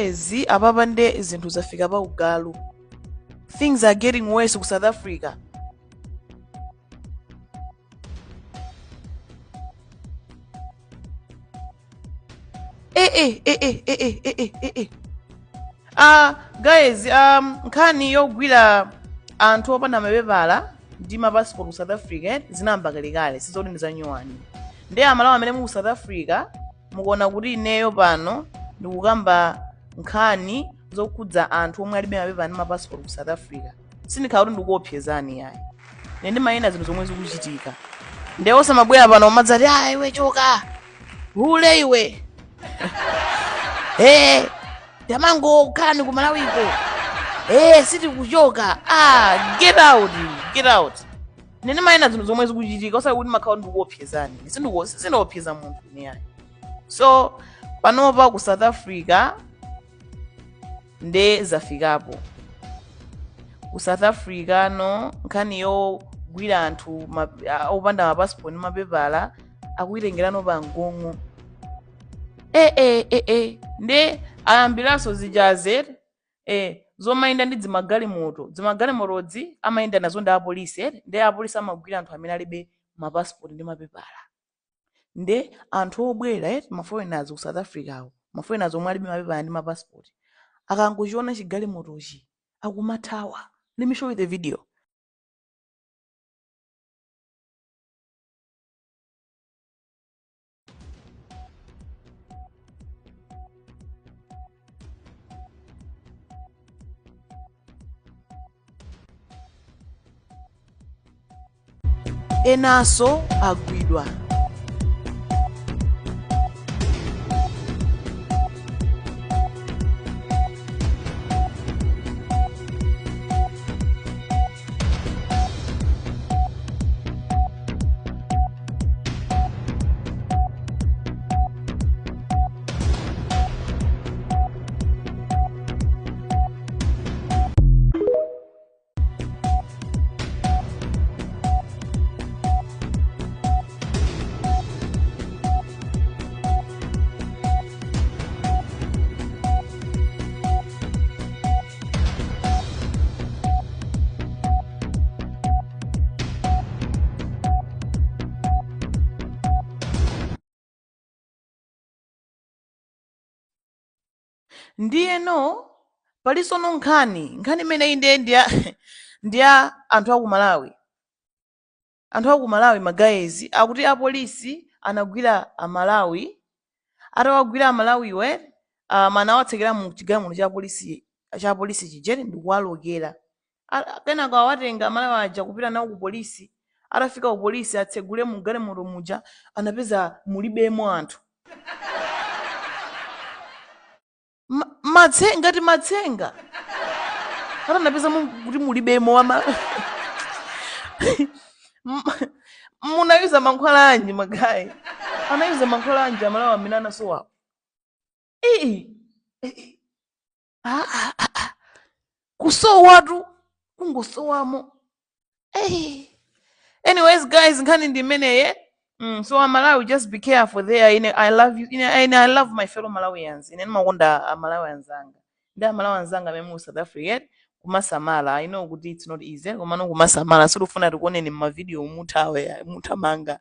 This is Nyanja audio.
Ezi apapa nde zinthu zafika pa ugalu. Things are getting worse ku South Africa. Eh eh eh eh eh eh eh eh eh eh. Ah, guys, nkhani yogwira anthu opanda mapepala ndi mapasipoti ku South Africa zinayamba kalekale, sizoti ndi zanyuwani. Ndiye Amalawi amene muli ku South Africa mukuona kuti ineyo pano ndikukamba nkhani zokhudza anthu omwe alibe mapepala ndi mapasipoti ku South Africa. Sindikhala kuti ndikuopsezani yayi. Ine ndimanena zinthu zomwe zikuchitika. Ndiye osamabwera pano umadzati, ah, iwe choka. Hule iwe. Eh, tamangokhalani ku Malawiko. Eh, sitikuchoka. Ah, get out, get out. Ine ndimanena zinthu zomwe zikuchitika osati kuti ndimakhala kuti ndikuopsezani. Sindiopseza munthu ine yayi. So panopa ku South Africa nde zafikapo. Ku South Africa no nkhani yogwira anthu opanda mapasipoti ndi mapepala akuitengerano pa mgong'o. Eh, eh, eh, eh. Nde ayambiranso zijaze zomayenda ndi dzimagalimoto. Dzimagalimotozi amayenda nazo ndi apolisi, eh? Nde apolisi amagwira anthu amene alibe mapasipoti ndi mapepala. Nde anthu obwera, ma foreigners ku South Africa awo, ma foreigners omwe alibe mapepala ndi mapasipoti, akangochiona chigalimotochi akumathawa. Let me show you the video. Enanso agwidwa. Ndiyeno palisono nkhani imeneyi ndiye ndiya anthu aku Malawi. Anthu aku Malawi ma guys akuti apolisi anagwira Amalawi, atawagwira Amalawiwo anawatsekera mu chigalimoto cha apolisi chija ndikuwalokera. Kenako awatenga Amalawi aja kupita nawo ku polisi. Atafika ku polisi atsegule mu galimoto muja anapeza mulibemo anthu. Ngati matsenga. Ata anapeza kuti mulibemo ama munayuza mankhwala anji ma guys? Anayuza mankhwala anji Amalawi amene anasowapo? Ii. Ah, ah, ah, ah. Kusowatu, kungosowamo. Hey. Anyways guys, nkhani ndi imeneyi. So Amalawi, just be careful there. Ine I love you. Ine I love my fellow Malawians. Ine ndimakonda Amalawi anzanga. Ndi Amalawi anzanga amene muli South Africa kumasamala. I know kuti it's not easy, komano kumasamala. Sitifuna tikuoneni mma video muthawe, muthamanga.